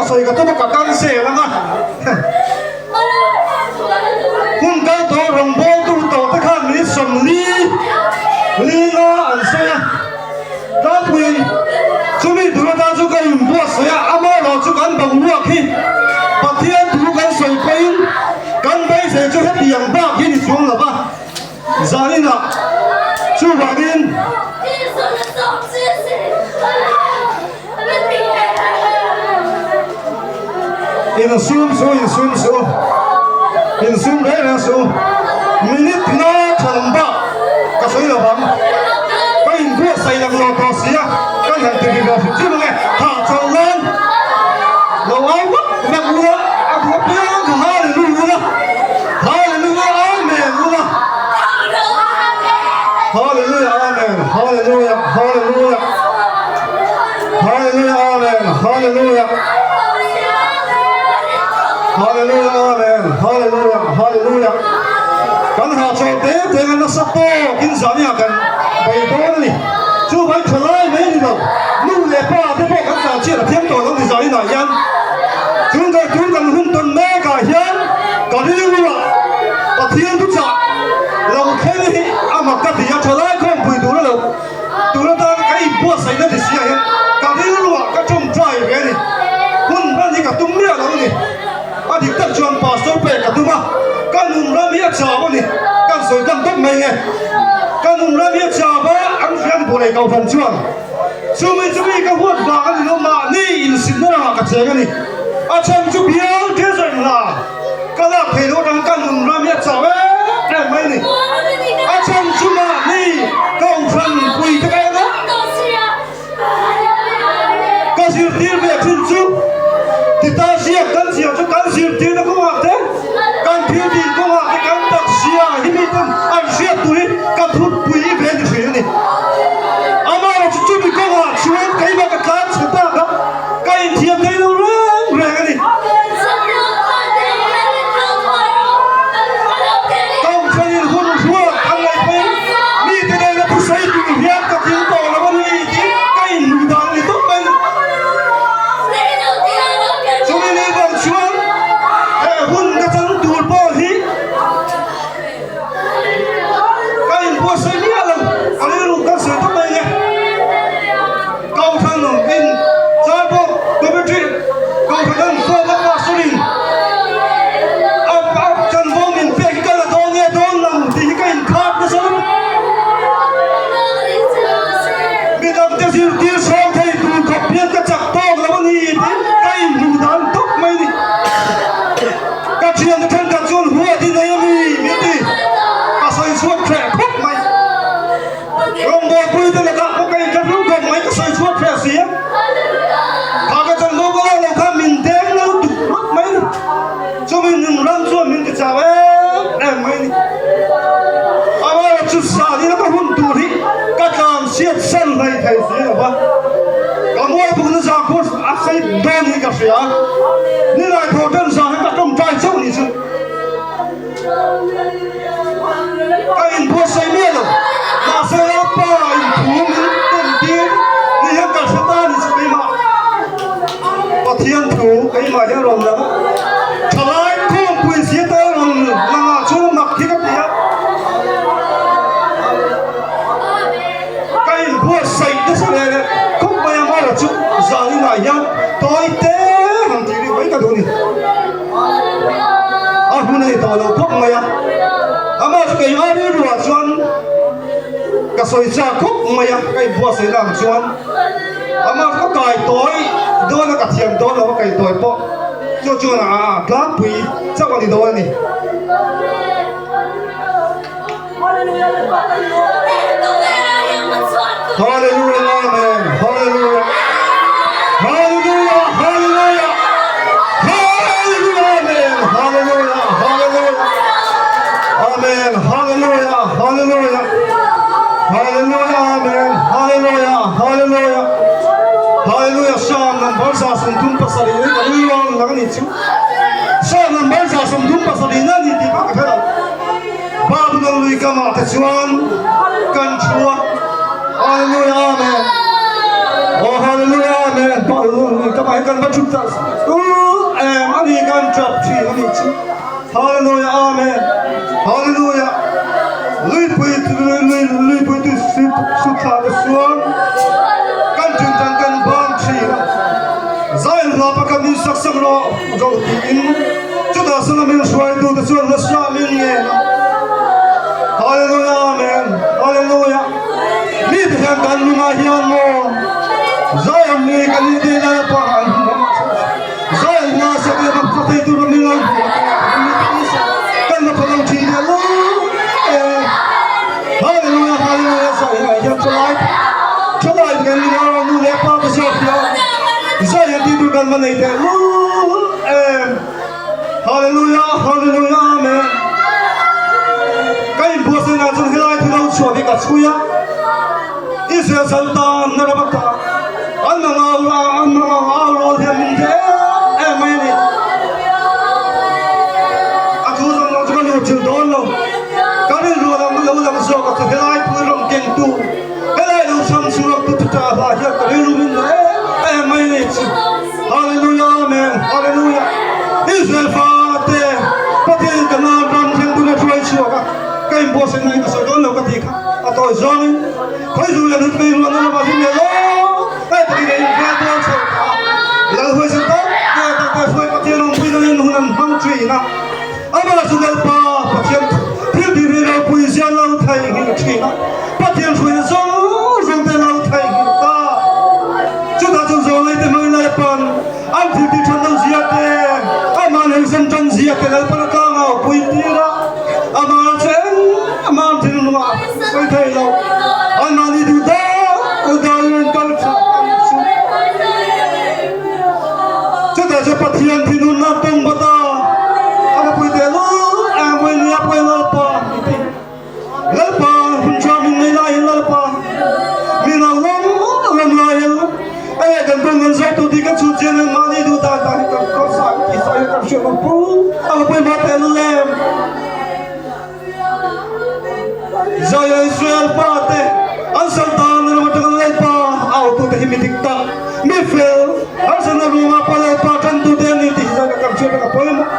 sawi ka tum a ka cancel ang a. Hun kal tawh rawngbawltu tawh te khan minute 40 li nga an sawi a. Tlangpuiin chumi tur atan chu ka inbuatsaih a, amaherawh chu kan boruak hi Pathian thu kan sawi pawhin kan beisei chu hetiang bak hi ni chuang lo va, zaninah chuvangin. Insum su, insum su, insum reng reng su, minute nga than bak ka sawi lo vang, ka inbuatsaih lang lo tawh si a, kan han ti ve hrim hrim ange, ha chawlh nan lo au vak vak ula, a duh apiang kha hallelujah ula, hallelujah amen ula, hallelujah amen, hallelujah, hallelujah. Hallelujah Amen Hallelujah Hallelujah Amen Hallelujah Hallelujah Kan ha chaw te te nga nasa tawk in zan ah kan bei dawn a ni. Chu vai tha lai mai a ni lo. Nu leh pa te pawh kan zan chhiat a thiam tawh lo ni zan inah hian. Tun kan tun kan hun tawn mek ah hian ka rilru ah Pathian thuchah lo thleng hi a mak ka ti a, tha lai khawmpui tur a lo. Tun atana ka inbuatsaihna ni sia hian ka rilruah ka tawngtai ve a ni. Hun hman hi ka tum miah lo a ni. A dik tak chuan Pastor pek ka tum a, ka nun ram hi a chau a ni. Kan sawi tam tawp mai nge. Ka nun ram hi a chau a, an hriat buai ko hran chuan chumi chumi ka huat vang a ni lo, mahni insinna lamah ka cheng a ni. A chhan chu bial treasure hna ka lak thei loh atang ka nun ram hi a chau em em mai a ni. A chhan chu mahni kohhran pui te ka en a, ka zirtir ve thin chu tita ziak kan ziah chu kan zirtirna kawngah te, kan thil tih kawngah te kan taksia hi mi ten an hriat tur hi ka thutpui ve ni thin a ni. Amaherawhchu chu chumi kawngah chuan keimah ka tlan chhe tak a, Ka inthiam thei lo reng reng a ni. Kohhranin hun hruat an ngaih pawhin mite nena thusawi tur hian ka thil tawh lo a ni tih ka inhmuh dan a ni tawp mai. Chumi ni vang chuan he hun ka chan tur pawh hi ka inbuatsaih miah lo, a rilru kan sawi tawp mai nge. Kohhran in Charbawk Committee Kohhran an form a Pastor in a chanvo min pek hi ka la dawn nge dawn lo tih hi ka inkhak nasa lutuk. Midangte zirtir sawm thei tur khawp hian ka chak tawk lo a ni tih ka inhmuh dan tawp mai a ni. Ka thiante thenkhat chuan huat i nei a mi min ti ka sawi chhuak hreh khawp mai. Rawngbawlpuite lakah pawh ka inthla hlum khawp mai ka sawi chhuak hreh si a. Kha ka chanvo ka lak lo khan min deng lo duk rawt mai ni. Chumi nun ram chuan min ti chau em em mai ni. Amaherawhchu chu zan ina ka hun tur hi ka tlan chhiat san hlei thei si lo va. Ka mualphukna zan khuar a sei dawn hi ka hria a. Nilai thaw tan zan hi ka tawngtai chauh ni chu. Ka inbuatsaih miah lo, mahse Lalpa inthu min entir ni hian ka hre ta a ni chu keimah Pathian thu keimah hian rawn lang a, thalai khawmpui zia te rawn lang ah chuan a mak hi ka ti a, ka inbuatsaih nasa leh leh khawp mai a, Mara chu zan inah hian tawi te han tih rih mai ka duh a ni. A hun a ni tawh lo khawp mai a, amah chu keimah rilruah chuan ka sawi chak khawp mai a, ka inbuatsaih na ang chuan amah chu ka kai tawi dawn a, ka thiam dawn lo a kai tawi pawh chu chuan a tlangpui chauh a ni dawn a ni. Hallelujah Amen Hallelujah Hallelujah Hallelujah Hallelujah Amen Hallelujah Hallelujah Amen Hallelujah Hallelujah Hallelujah Amen Hallelujah Hallelujah Hallelujah Psalm number 37 ni ka rilruang lang ani chu Psalm number 37 na ni tih pawh ka hre lo. Babylon lui kamah te chuan kan thu a, Hallelujah Amen. Oh Hallelujah Amen. Amen. Pa ka pa kan va thut ta. U em ani kan trap thin ani chu. Hallelujah Amen. Hallelujah. Luipui lui luipui tu su su thla te suan kan thin tan kan bang thin a. Zion hla pa kan in sak sak rawh ro tiin chutah sala min hruaitu te chuan hla sa min ngen a. Hallelujah Amen. Hallelujah. Mi te hian kan nunah hian maw Zion mi kan nih tih lai a pa an hmu a. Zion hla sak leh mak thei tur a min lo hmu a kan la pha lo thin teh lo e. Hallelujah Hallelujah Zion ah hian thalai thalai te kan ni a nu leh pa te zawk hian Zion tih tur kan va nei teh lo em. Hallelujah Hallelujah Amen. Ka inbuatsaih nah chuan helai thu lo chhuah hi ka chhui a, Israel sal tan na ram ata an ang au ra an ang au rawl hian min ti em em mai a ni. A thu zawng zawng chu ka lut thil dawn lo, ka rilru a lo lang zawk a, helai thu rawng kengtu helai lo chhang chhuak tu chu ta hla hian ka rilru min la em em mai a ni chu. Hallelujah Amen Hallelujah Israel fate Pathian ka nan ram thleng tuna hruai chhuak a ka inbuatsaih na in ka sawi dawn lo ka ti kha a tawi zawngin khawi zu leh hlutpui rual na lamah hlim leh lawm e takin a inhmel dawn chho ta a lal huaisen tak leh tak te hruai Pathian awmpui na in hun an hmang thin a amah chu Lalpa Pathian thil tih ri ropui zia lo theihnghilh thin a Pathian hruaina zawng zawng te lo theihnghilh ta. Chutah chuan zawlei te hmangin Lalpan an thil tih that lo zia te, amah an hawisan tan zia te Lalpan a tlang au pui tir a, amah chu engmah an thinlung ah sawi thei lo, anmahni duh dal dalin an kal thlak ang chu. Chutah chuan Pathian thinurna a tawng vat a, a va pui teh lul ang vawinia pawhin Lalpa i ti. Lalpa hun tha min nei laiin Lalpa min au lam lam laiin e kan kawng kan zawh tu tih kan chhut chian in mahni duh dan dan hi kan kawr sa tih sa hi kan hriat lo pu a va pawimawh teh lem Zaya Israel pa te an saltan ram atang Lalpa au tu te hi mi dik tak mi fel harsatna ruangah pa Lalpa tan tu te an ni tih hi zai kan hriat a pawimawh.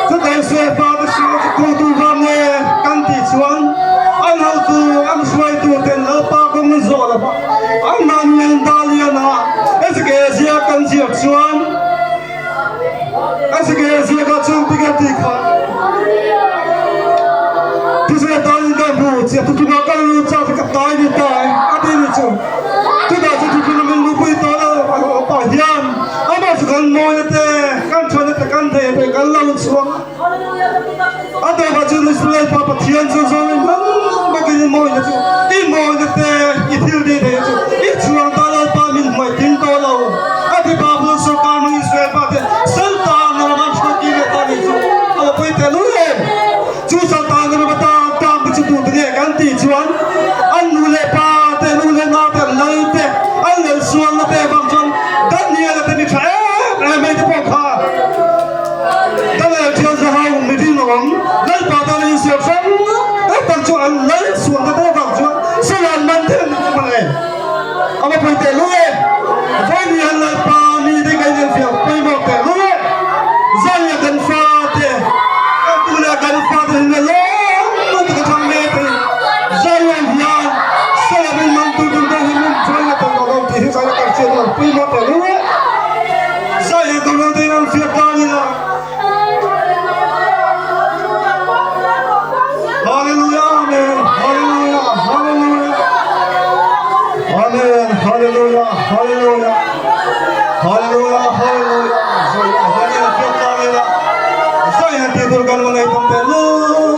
Chutah Israel pa te hruai chu kotu ram nge kan tih chuan an hotu an hruaitu ten Lalpa kawng an zawh lo va, anmahni an dah lian a, Ezekiel ziak kan ziak chuan Ezekiel ziakah chuan tinge tih kha Thusawi atan ka hmu chiah thuthunga ka lu chak hi ka tai ni ta e a ti ni chu. Chutah chu thuthunga min lupui tawh lo pah hian amah chu kan mawina te, kan thana te, kan theih te kan lo chhuak a. A tawpah chuan Israel pa Pathian chu zawng in hmang bawkin i mawina chu, i mawina te, i thil tih theih chu i chhuang ta lo pa min hmuai ting tawh lo. A ti Babylon sorkar hmang Israel pa te Saltan a ram an hruai tir leh ta nih chu a lo pawi teh lul em. Chu Saltan a ram atan tan te chu tute nge kan tih chuan an nu leh pa te, nu leh nau te, an lal te, an lal sualna te avang chuan Daniel-a te mi tha em em mai te pawh kha Daniel thian zaho mi rinawm Lalpa tana insiam hrang hrang tak chu an lal sualna te avang chuan Salan man te an hmang e. A va pawi teh lul e. Vawiin hian Lalpa mite kan infiam pawimawh teh lul e. Zaia kan fate, kan tu leh kan fate hi lawm lutuk a thang mek a ni. Zaia hian Salam in man tu tur te hi min hruai na tawh lo tih hi zaia kan hriat a pawimawh teh lul e. Zaia kan ram te hian fiah tan ila. Hallelujah Amen Hallelujah Hallelujah Amen Hallelujah Hallelujah Hallelujah Hallelujah Zoi a hian in a fiak tlang ila Zoi han tih tur kan va nei tam teh lul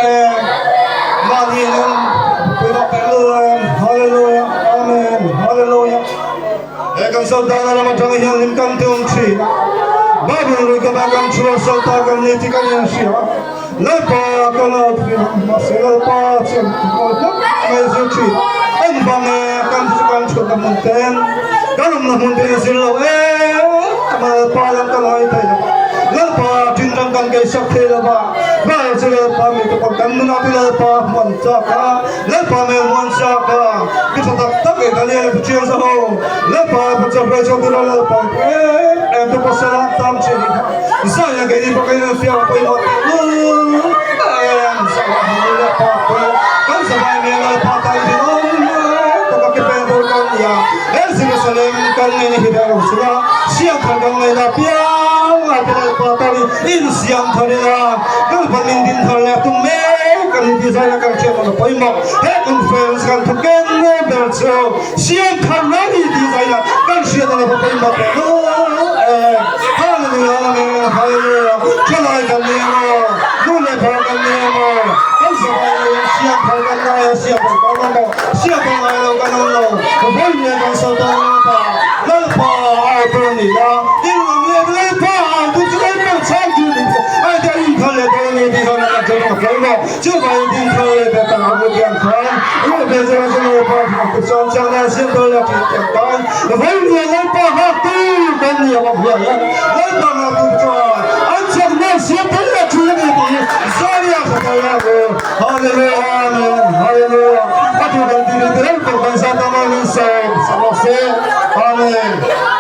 em Mahni in puimak teh lul em Hallelujah Amen Hallelujah He kan Sultan a ram atang hian hlim kan ti awm thin a, Bible rui kama kan thu a Sultan kan ni tih kan inhria a, Lalpa kan au thin a, mahse Lalpa chuan ngawi hlauh mai zir thin. Engvang nge kan chu kan thutna hmun ten kan awmna hmun te in zir lo em ama Lalpa lam kan hawi thei lo va, Lalpa thinram kan keisak thei lo va, Bible. chu Lalpa mite pawh kan nunah te Lalpa hmu an chak a, Lalpa hmel hmu an chak a, mi tha tak tak leh Daniel pu Chiang Zaho, Lalpa Pathian hruai chhuak tura Lalpa pu em em te pasal an tam thin hi kha zaia keini pawh kan infiam a pawimawh teh lul em zah a hmu Lalpa te kan zavai hmel Lalpa tan rinawm taka ke pen tur kan ni a, he Jerusalem kan ngaihna hi reng lo sila siamthar kan ngaihna piang a te Lalpa tan insiam thar ila Lalpa min din thar leh tum mek kan inti zaina kan hriat a pawimawh he conference kan thu ken ber chu siam thar mai ni tih zaina kan hriat a pawimawh teh lul e. Hallelujah Amen Hallelujah Thalai kan ni emaw nu leh pa kan ni emaw kan zavai nei in siam thar kan ngai a siam thar kan awm lo siam thar ngai lo kan awm lo vawi leh kan sawi tawh ang ta Lalpa au tur a ni a in lam leh Lalpa au tur chu Lalpa chhang tur ni chu ai te in thar leh dawn a ni tih hian a kan hriat a pawimawh chuvangin din thar leh te tak a hmu thiam khan Lalpa chuan chu Lalpa chu chuan chiang nan siam thar leh tih thiam khan vawi leh Lalpa nghak tur kan ni a bawk hian Lalpa nghak tur chuan an chak nan siam thar leh thin a ni tih Zaria hre thar leh ang u Hallelujah Amen Hallelujah a thu kan ti ri te reng pawh kan zat ang a min sawm sak rawh se Amen.